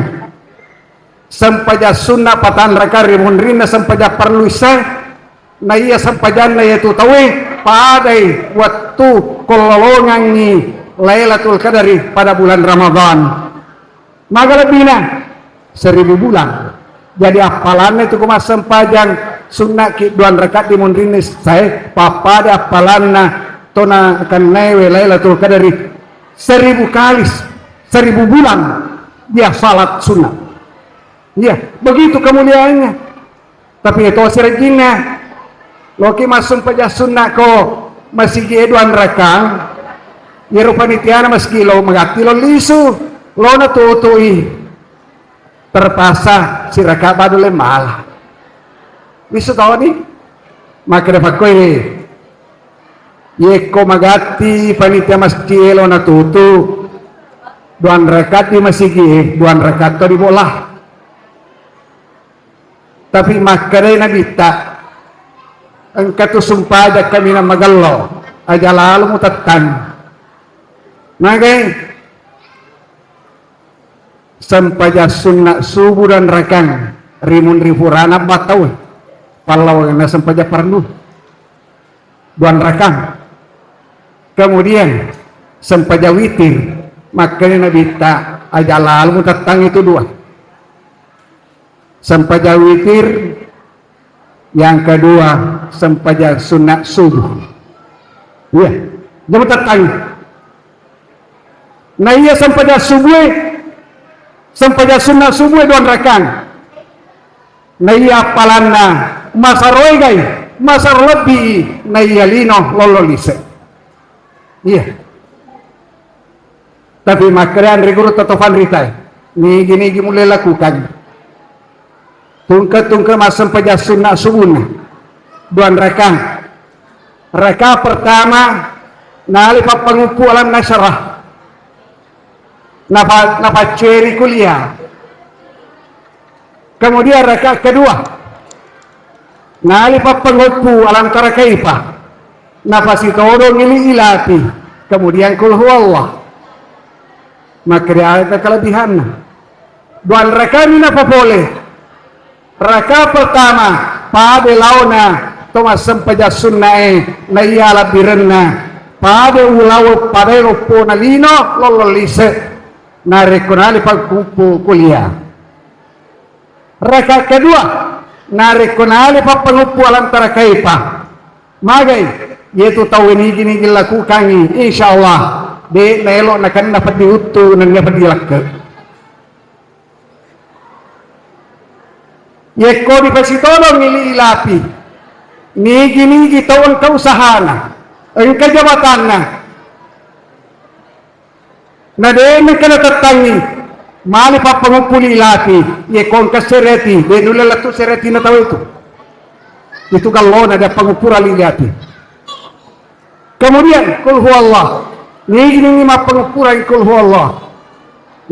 sempajang sunna patanrakang ri munrinna sempajang parlu Isya, na iya sempajanna yatu tauwe padai wettu kollolongangngi Lailatul Qadari pada bulan Ramadan. Maga lebbina? Seribu bulan. Jadi appalanna itu ko massempajang sunnaki duan rakaat di munrinna Isyae, pappada appalanna tona kennewe Lailatul Qadari seribu kali, seribu bulan dia salat sunnah. Iya, begitu kemuliaannya. Tapi itu sirejjinna. Loki massempajang sunna ko masigi e duan rakang. Yero panitiana masigi lo magatti lo lisu. Lo na tutui. Terpaksa siraka badu le mala. Lisu toni. Maka dapat koi. Yekko magatti panitia masigi e lo na tutu. Duan rakaat di masigi e, duan rakaat to di bola. Tapi makkedai Nabitta, engka tu sumpajang kaminang magello, aja lalo mutettang. Magai sempajang sunna subuh dan rakang rimun ri furana battau, pallawangenna sempajang parlu. Duan rakang. Kemudian sempajang witir, makkedai Nabitta, aja lalo mutettang itu dua. Sempajang witir, yang kedua sempajang sunat subuh. Iya, jama tettang. Na iya sempajang subuh, sempajang sunat subuh duan rakang. Na iya appalanna masaroegai, masaro lebbi, na iya lino lollo lise. Iya. Tapi makkedan ri guru tatofanrita, nigi-nigi mulle lakukan. Tungke-tungke massempajang sunna subunna. Duan raka. Raka pertama, nali pappanguppu alam nasyarah. Napa-, napacceri kuliah. Kemudian rakaat kedua, nali pappangoppu alam tara kaifa, napasitodong ili ilapi, kemudian kul huwallah. Maka dia ada kelebihanna. Duan rakani napapole. Raka pertama, pade laona to massempajang sunnae, na iya labbirenna, pade ulaweng padae loppona lino lollo lise. Narekko nali pappanguppu kuliah. Raka kedua, narekko nali pappanguppu alam tara kaifa, magai, yetu tau nigi-nigi lakukangi, insya Allah, de naelo nakenna peddi uttu nennia peddi lakke. Yekko dipasitodong ili ilapi, nigi-nigi tau engka usahana, engka jabatanna, na de nengka natettangi, mali pappanguppu li ilapi, yekko engka sereti, de nulle lettu sereti na tau itu. Itu gallona de panguppura li ilapi. Kemudian, kul huwallah. Nigi-nigi mappanguppurang kul huwallah.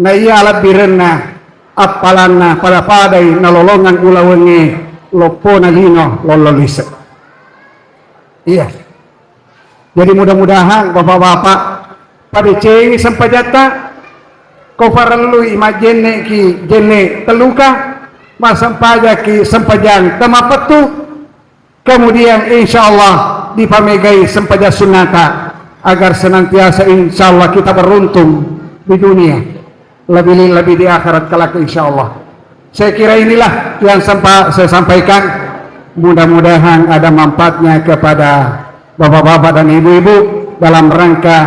Na iya labbirenna appalanna pada-padai nalolongang ulawengnge loppona lino lollo lise. Iya. Jadi mudah-mudahan bapak-bapak padecengi sempajatta, ko farellui majjenneki jenne telluka, massempajaki sempajang temapettu, kemudian, insya Allah, dipamegai sempajang sunnata, agar senantiasa, insya Allah, kita beruntung di dunia, lebih-lebih di akhirat kelak, insya Allah. Saya kira inilah yang sempat saya sampaikan. Mudah-mudahan ada manfaatnya kepada bapak-bapak dan ibu-ibu dalam rangka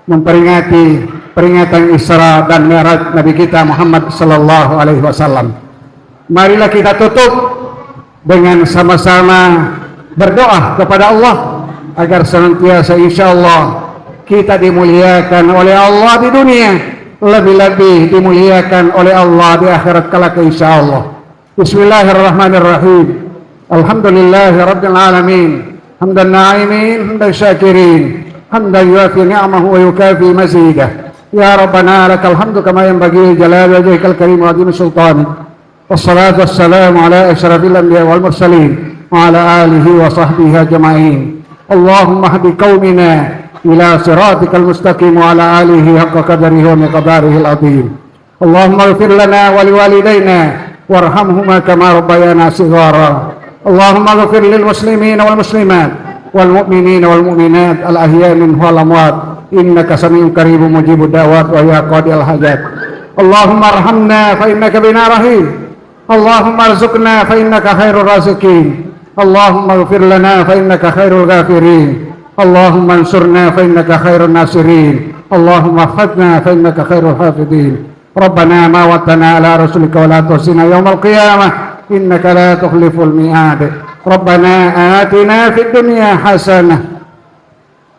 memperingati peringatan Isra dan Mi'raj Nabi kita Muhammad sallallahu alaihi wasallam. Marilah kita tutup dengan sama-sama berdoa kepada Allah agar senantiasa, insya Allah, kita dimuliakan oleh Allah di dunia, lebih-lebih dimuliakan oleh Allah di akhirat kelak, insya Allah. Bismillahirrahmanirrahim. Alhamdulillahirabbil alamin. Hamdan na'imin, hamdan syakirin. حمدا يوافي نعمه ويكافئ مزيده. يا ربنا لك الحمد كما ينبغي لجلال وجهك الكريم وعظيم سلطانك. والصلاة والسلام على أشرف الأنبياء والمرسلين وعلى آله وصحبه أجمعين. اللهم اهد قومنا إلى صراطك المستقيم وعلى آله حق قدره ومقداره العظيم. اللهم اغفر لنا ولوالدينا وارحمهما كما ربيانا صغارا. اللهم اغفر للمسلمين والمسلمات والمؤمنين والمؤمنات الأحياء منهم والأموات إنك سميع قريب مجيب الدعوات ويا قاضي الحاجات. اللهم ارحمنا فإنك بنا رحيم. اللهم ارزقنا فإنك خير الرازقين. اللهم اغفر لنا فإنك خير الغافرين. اللهم انصرنا فإنك خير الناصرين. اللهم احفظنا فإنك خير الحافظين. ربنا ما وعدتنا على رسلك ولا تخزنا يوم القيامة إنك لا تخلف الميعاد. ربنا آتنا في الدنيا حسنة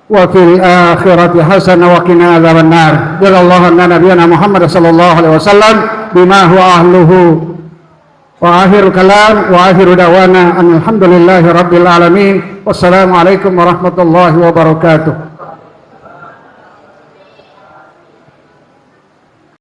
وفي الآخرة حسنة وقنا عذاب النار. جزا الله عنا نبينا محمد صلى الله عليه وسلم بما هو أهله. وآخر كلام وآخر دعوانا أن الحمد لله رب العالمين. والسلام عليكم ورحمة الله وبركاته.